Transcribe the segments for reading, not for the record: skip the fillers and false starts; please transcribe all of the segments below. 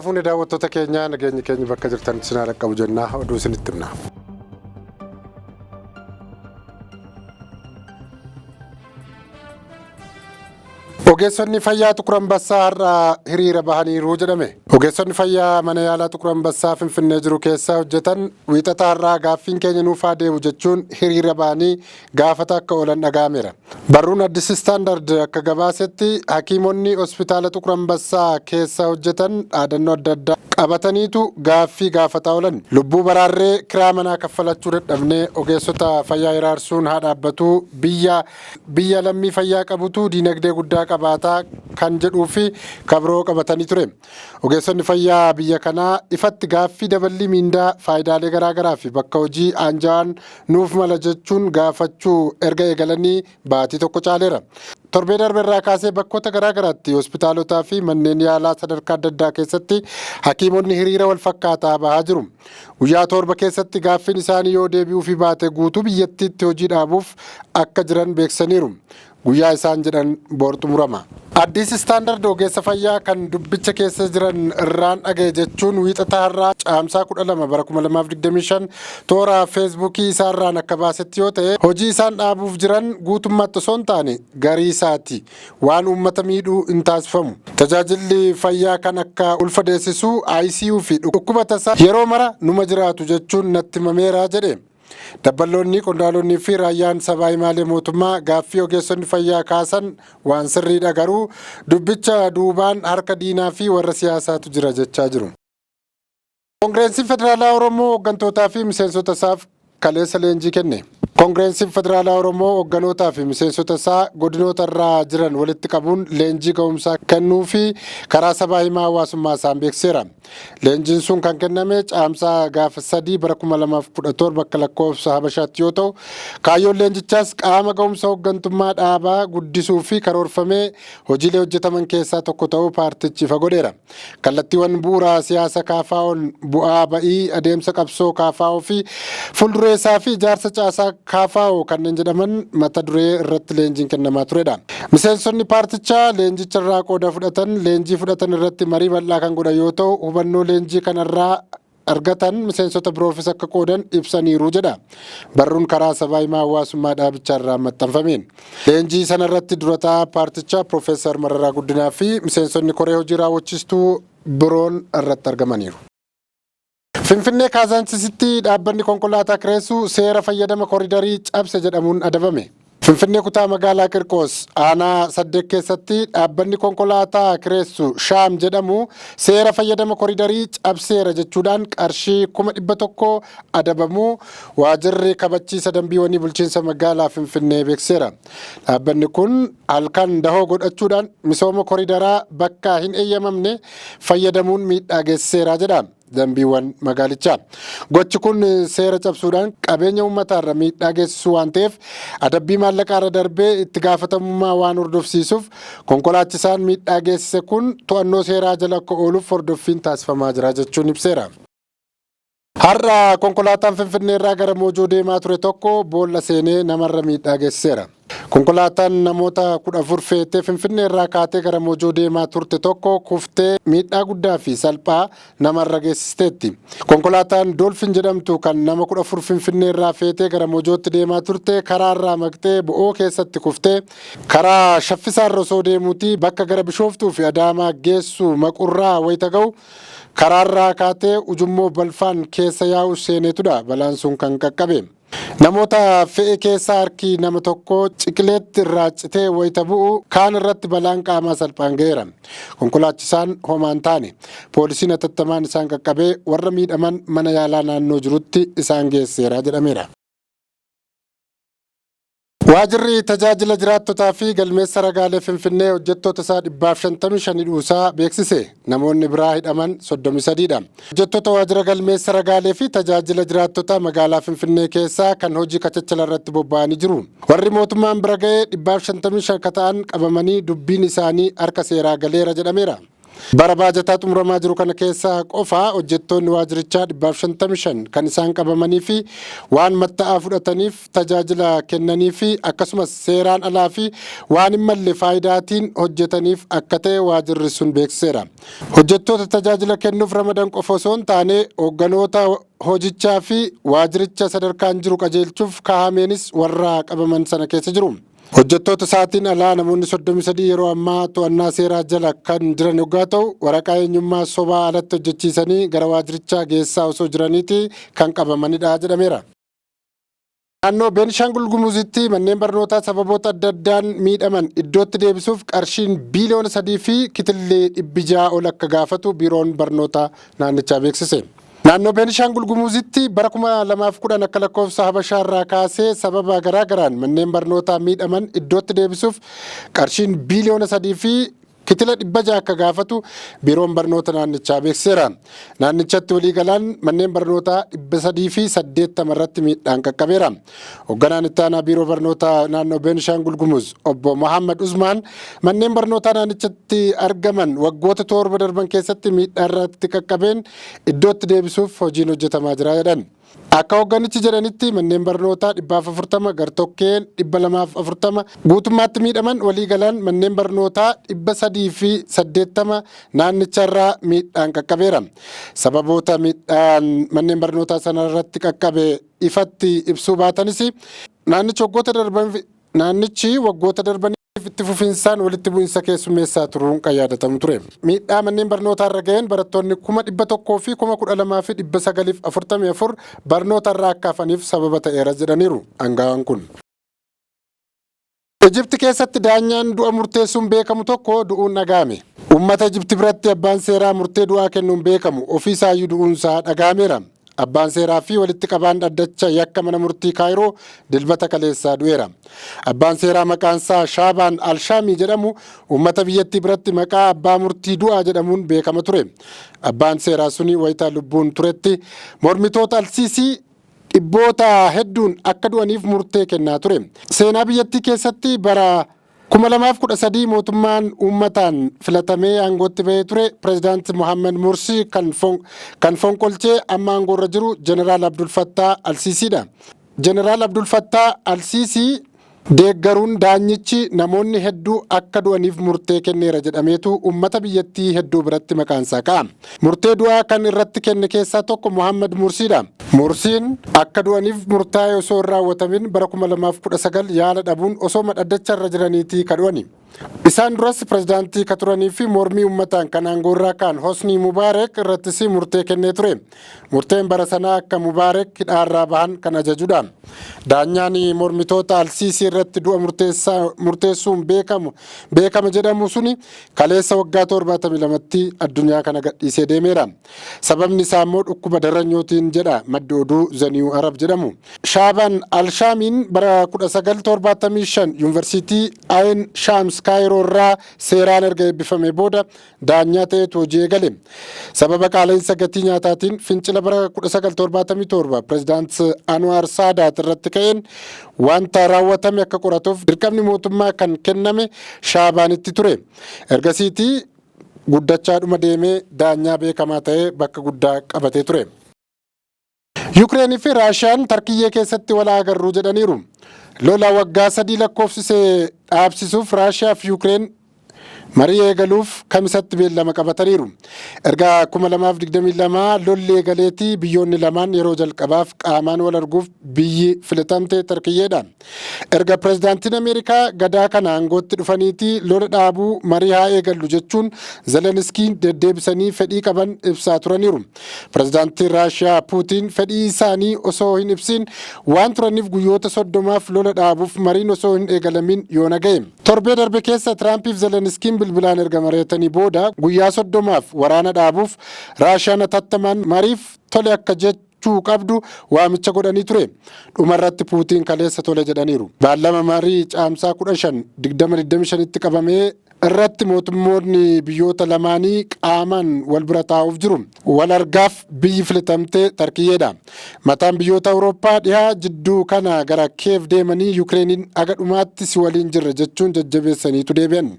Harka fuune daawwattoota keenyaa, nageenyi keenya bakka jirtanitti isin haa dhaqqabu jennaa, oduu isinitti himna. Ogeessonni fayyaa Xuqur Ambassaa har'a hiriira bahaniiru jedhame. Ogeessonni fayyaa mana yaalaa Xuqur Ambassaa Finfinnee jiru keessa hojjetan wiixata har'aa gaaffiin keenya nuuf haa deebi'u jechuun hiriira bahanii gaafata akka oolan dhaga'ameera. Barruun Addis Standard akka gabaasetti, hakiimonni hospitaala Xuqur Ambassaa keessa hojjetan dhaadannoo adda addaa qabataniitu gaaffii gaafataa oolan. Lubbuu baraarree kiraa manaa kaffalachuu dadhabnee, ogeessota fayyaa hiraarsuun haa dhaabbatu, biyya lammii fayyaa qabutu diinagdee guddaa qabaataa kan jedhuu fi kabroo qabatanii ture. Ogeessonni fayyaa biyya kanaa ifatti gaaffii daballii miindaa, faayidaalee garaagaraa fi bakka hojii aanja'aan nuuf mala jechuun gaafachuu erga eegalanii baatii tokko caaleera. Torbee darbe irraa kaasee bakkoota garaagaraatti hospitaalotaa fi manneen yaalaa sadarkaa adda addaa keessatti hakiimonni hiriira wal fakkaataa bahaa jiru. Guyyaa 7 keessatti gaaffiin isaanii yoo deebi'uu fi baate guutuu biyyattiitti hojii dhaabuuf akka jiran beeksisaniiru. Guyyaa isaan jedhan boor xumurama. Addis Standard ogeessa fayyaa kan dubbicha keessa jiran irraan dhagaye jechuun wiixata har'aa Caamsaa 12 bara 2025 toora Feesbuukii isaarraan akka baasetti yoo ta'e, hojii isaan dhaabuuf jiran guutummaatti osoo hin taane garii isaati. Waan uummata miidhuu hin taasifamu. Tajaajilli fayyaa kan akka ulfa deessisuu, ICU fi dhukkuba tasaa yeroo mara numa jiraatu jechuun natti himameera jedhe. Dabballoonni, qondaalonni fi raayyaan sabaa himaalee mootummaa gaaffii ogeessonni fayyaa kaasan waan sirriidha, garuu dubbicha duubaan harka diinaa fi warra siyaasaatu jira jechaa jiru. Koongireensiin Federaalaa Oromoo hooggantootaa fi miseensota isaaf kaleessa leenjii kenne. Koongireensiin Federaalaa Oromoo hoogganootaa fi miseensota isaa godinoota irraa jiran walitti qabuun leenjii ga'umsaa kennuu fi karaa sabaa himaa hawaasummaa isaan beeksiseera. Leenjiin sun kan kenname Caamsaa gaafa 3 bara 2017 akka lakkoofsa Habashaatti yoo ta'u, kaayyoon leenjichaas qaama ga'umsa hooggantummaa dhaabaa guddisuu fi karoorfamee hojiilee hojjetaman keessaa tokko ta'uu paartichi ifa godheera. Kallattiiwwan bu'uura siyaasa KFO'n, bu'aa ba'ii adeemsa qabsoo KFO fi fuuldureessaa fi ijaarsa caasaa KFO kanneen jedhaman mata duree irratti leenjiin kennamaa turedha. Miseensonni paartichaa leenjicha irraa qooda fudhatan leenjii fudhatan irratti marii bal'aa kan godhan yoo ta'u, hubannoo leenjii kanarraa argatan miseensota biroofis akka qoodan ibsaniiru jedha barruun karaa sabaa himaa hawaasummaa dhaabichaa irraa maxxanfameen. Leenjii sanarratti durataa paartichaa Piroofeesar Mararaa Guddinaa fi miseensonni koree hojii raawwachiistuu biroon irratti argamaniiru. Finfinnee Kaazaanchisitti dhaabbanni konkolaataa kireessu seera fayyadama koridarii cabse jedhamuun adabame. Finfinnee kutaa magaalaa Qirqoos aanaa 8 keessatti dhaabbanni konkolaataa kireessu Shaam jedhamu seera fayyadama koridarii cabseera jechuudhaan qarshii 100,000 adabamuu waajirri kabachiisa dambiiwwanii bulchiinsa magaalaa Finfinnee beeksiseera. Dhaabbanni kun halkan dahoo godhachuudhaan misooma koridaraa bakka hin eeyyamamne fayyadamuun miidhaa geessiseera jedha dambiiwwan magaalichaa. Gochi kun seera cabsuudhaan qabeenya uummataarra miidhaa geessisuu waan ta'eef, adabbii maallaqaarra darbee itti gaafatamummaa waan hordofsiisuuf, konkolaachisaan miidhaa geessise kun to'annoo seeraa jala akka ooluuf hordoffiin taasifamaa jira jechuun ibseera. Har'a konkolaataan Finfinneerraa gara Moojoo deemaa ture tokko boolla seenee namarra miidhaa geessiseera. Konkolaataan namoota 14 feetee Finfinnee irraa kaatee gara Mojoo deemaa turte tokko kuftee miidhaa guddaa fi salphaa namarra geessisteetti. Konkolaataan Dolphin jedhamtu kan nama 14 Finfinnee irraa feetee gara Mojootti deemaa turte karaarraa maqxee bo'oo keessatti kuftee karaa shaffisaarra osoo deemuuti bakka gara Bishooftuu fi Adaamaa geessu maqurraa wayita ga'u karaarraa kaatee ujummoo balfaan keessa yaa'u seeneetudha balaan sun kan qaqqabe. Namoota fe'e keessaa harki nama tokko ciqileetti irraa citee wayita bu'u, kaan irratti balaan qaamaa salphaan ga'eera. Konkolaachisaan homaan taane. Poolisiin hatattamaan isaan qaqqabee warra miidhaman mana yaalaa naannoo jirutti isaan geesseera jedhameera. Waajirri tajaajila jiraattotaa fi galmeessa ragaalee Finfinnee hojjettoota isaa 155 hidhuusaa beeksise. Namoonni biraa hidhaman 33dha. Hojjettoota waajjira galmeessa ragaalee fi tajaajila jiraattotaa magaalaa Finfinnee keessaa kan hojii kachachala irratti bobba'anii jiru. Warri mootummaan bira ga'ee 155 ka ta'an qabamanii dubbiin isaanii harka seeraa galeera jedhameera. Bara baajataa xumuramaa jiru kana keessa qofa hojjettoonni waajjirichaa 155 kan isaan qabamanii fi waan matta'aa fudhataniif tajaajila kennanii fi akkasumas seeraan alaa fi waan hin malle faayidaatiin hojjetaniif akka ta'e waajjirri sun beeksiseera. Hojjettoota tajaajila kennuuf ramadan qofa osoo hin taane, hoogganoota hojichaa fi waajjiricha sadarkaan jiru qajeelchuuf kaa'ameenis warra qabaman sana keessa jiru. Hojjettoota isaatiin alaa namoonni 33 yeroo ammaa to'annaa seeraa jala kan jiran yoggaa ta'u, waraqaa eenyummaa sobaa alatti hojjechiisanii gara waajjirichaa geessaa osoo jiraniiti kan qabamanidha jedhameera. Naannoo Beenishaangul Gumuzitti manneen barnootaa sababoota adda addaan miidhaman iddootti deebisuuf qarshiin biiliyoona 3 fi kitillee 600 ol akka gaafatu biiroon barnoota naannichaa beeksise. Naannoo Beenishaangul Gumuzitti bara 2010 akka lakkoofsa Habashaa irraa kaasee sababa garaa garaan manneen barnootaa miidhaman iddootti deebisuuf qarshiin biiliyoona 3 fi kitila 600 akka gaafatu biiroon barnoota naannichaa beeksiseera. Naannichatti waliigalaan manneen barnootaa 380 irratti miidhaan qaqqabeera. Hoogganaan itti aanaa biiroo barnootaa naannoo Beenishaangul Gumuz, obbo Mohammad Usmaan, manneen barnootaa naannichatti argaman waggoota 7 darban keessatti miidhaa irratti qaqqabeen iddootti deebisuuf hojiin hojjetamaa jira jedhan. Akka hoogganichi jedhanitti, manneen barnootaa 140 gartokkeen, 240 guutummaatti miidhaman, waliigalaan manneen barnootaa 380 naannicharraa miidhaan qaqqabeera. Sababoota miidhaan manneen barnootaa sanarratti qaqqabe ifatti ibsuu baatanis, naannichi waggoota darbaniif itti fufinsaan walitti bu'insa keessummeessaa turuun kan yaadatamu ture. Miidhaa manneen barnootaa irra ga'een barattoonni 112,944 barnoota irraa akka hafaniif sababa ta'eera jedhaniiru aangaawaan kun. Ijipti keessatti daanyaan du'a murteessuun beekamu tokko du'uun dhaga'ame. Uummata Ijipti biratti abbaan seeraa murtee du'aa kennuun beekamu ofiisaayyuu du'uunsaa dhaga'ameera. Abbaan seeraa fi walitti qabaan dhaddacha yakka mana murtii Kaayiroo Dilbata kaleessaa du'eera. Abbaan seeraa maqaan isaa Shaabaan Alshaamii jedhamu uummata biyyattii biratti maqaa abbaa murtii du'aa jedhamuun beekama ture. Abbaan seeraa suni wayitaa lubbuun turetti mormitoota Alsiisii dhibboota hedduun akka du'aniif murtee kennaa ture. Seenaa biyyattii keessatti bara 2013 mootummaan uummataan filatamee aangootti bahee ture pireezidaanti Mohaammed Mursii kan fonqolchee amma aangoorra jiru Jeneraal Abdul Fattah Alsiisiidha. Jeneraal Abdul Fattah Alsiisii deeggaruun daanyichi namoonni hedduu akka du'aniif murtee kenneera jedhameetu uummata biyyattii hedduu biratti maqaansaa ka'a. Murtee du'aa kan irratti kenne keessaa tokko Mohaammed Mursiidha. Mursiin akka du'aniif murtaa'e osoo hin raawwatamin bara 2019 yaala dhabuun osoo dhaddacha irra jiraniitii ka du'ani. Isaan duras pirezidaantii ka turanii fi mormii uummataan kan aangoorraa ka'an Hosni Mubaarek irrattis murtee kennee ture. Murteen bara sanaa akka Mubaarek hidhaarraa bahan kan ajajudha. Daanyaan mormitoota Alsiisii irratti du'a murteessuun beekama jedhamu suni kaleessa waggaa 72tti addunyaa kana gadhiisee deemeera. Sababni isaa immoo dhukkuba daranyootiin jedha maddi oduu The New Arab jedhamu. Shaaban Alshaamiin bara 1975 Yuunivarsiitii Ayin Shaams Kaayiroo irraa seeraan erga eebbifamee booda daanyaa ta'etu hojii eegale. Sababa qaala'insa gatii nyaataatiin fincila bara 1977 pirezidaant Anwaar Saadaat irratti ka'een wanta raawwatame akka qoratuuf dirqamni mootummaa kan kenname Shaabaanitti ture. Ergasiitii guddachaadhuma deemee daanyaa beekamaa ta'ee bakka guddaa qabatee ture. Yukireenii fi Raashiyaan Tarkiyyee keessatti wal agarru jedhaniiru. Lola waggaa 3 lakkoofsisee dhaabsisuuf Raashiyaa fi Yukireen marii eegaluuf Kamisatti beellama qabataniiru. Erga 2022 lolli eegaleetii biyyoonni lamaan yeroo jalqabaaf qaamaan wal arguuf biyyi filatamte Tarkiyyeedha. Erga pirezidaantiin Ameerikaa gadaa kana aangootti dhufaniitii lola dhaabuu marii haa eegallu jechuun Zeleniskiin deddeebisanii fedhii qaban ibsaa turaniiru. Pirezidaantiin Raashiyaa Puutiin fedhii isaanii osoo hin ibsin waan turaniif guyyoota 30f lola dhaabuuf mariin osoo hin eegalamin yoona ga'e. Torbee darbe keessa Tiraampiif Zeleniskiin bilbilaan erga mari'atanii booda guyyaa 30f waraana dhaabuuf Raashiyaan hatattamaan mariif tole akka jechuu qabdu waamicha godhanii ture. Dhumarratti Puutiin kaleessa tole jedhaniiru. Baallama marii Caamsaa 15 2025tti qabamee Irratti mootummoonni biyyoota lamaanii qaamaan wal bira taa'uuf jiru. Wal argaaf biyyi filatamte Tarkiyyeedha. Mataan biyyoota Awurooppaa dhihaa jidduu kana gara Keev deemanii Yukireeniin aga dhumaatti si waliin jirra jechuun jajjabeessaniitu deebi'an.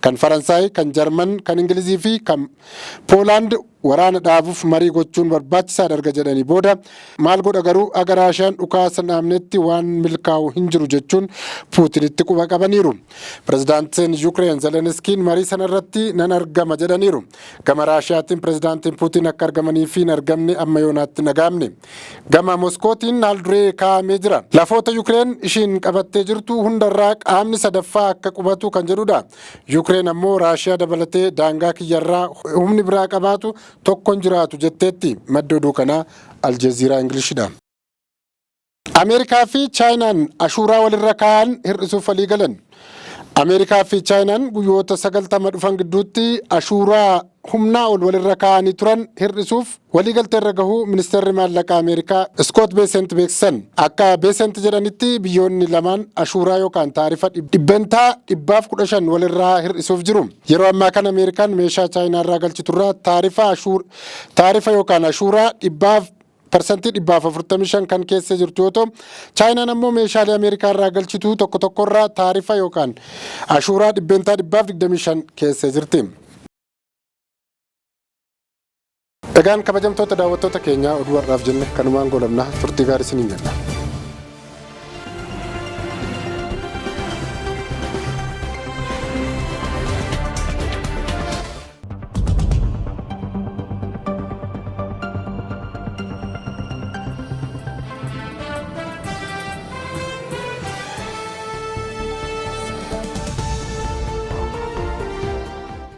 Kan Faransaay, kan Jarman, kan Ingilizii fi kan Poolaand waraana dhaabuuf marii gochuun barbaachisaadha erga jedhanii booda, maal godha garuu, aga Raashiyaan dhukaasa dhaabnetti waan milkaa'u hin jiru jechuun Puutinitti quba qabaniiru. Pirezidaantiin Yukireen Zelenskiin marii sanarratti nan argama jedhaniiru. Gama Raashiyaatiin pirezidaantiin Puutiin akka argamanii fi hin argamne amma yoonaatti dhaga'amne. Gama Moskootiin haal duree kaa'amee jira. Lafoota Yukireen ishiin qabattee jirtu hundarraa qaamni sadaffaa akka qubatu kan jedhudha. Yukireen ammoo Raashiyaa dabalatee daangaa kiyyarraa humni biraa qabaatu tokko hin jiraatu jetteetti. Madda oduu kanaa Aljeeziiraa Ingilishidha. Ameerikaa fi Chaayinaan ashuuraa walirra kaa'an hir'isuuf walii galan. Ameerikaa fi Chaayinaan guyyoota 90 dhufan gidduutti ashuuraa humnaa ol walirra kaa'anii turan hir'isuuf waliigalteerra gahuu ministeerri maallaqaa Ameerikaa Scott Bessent beeksisan. Akka Bessent jedhanitti, biyyoonni lamaan ashuuraa yookaan taarifa 115% walirraa hir'isuuf jiru. Yeroo ammaa kana Ameerikaan meeshaa Chaayinaarraa galchiturraa taarifa yookaan ashuuraa 145% kan keessa jirtu yoo ta'u, Chaayinaan ammoo meeshaalee Ameerikaa irraa galchitu tokko tokkorraa taarifa yookaan ashuuraa 125% keessa jirti. Egaan kabajamtoota daawwattoota keenyaa, oduu har'aaf jenne kanumaan goolabna. Turtii gaarii isiniin jenna.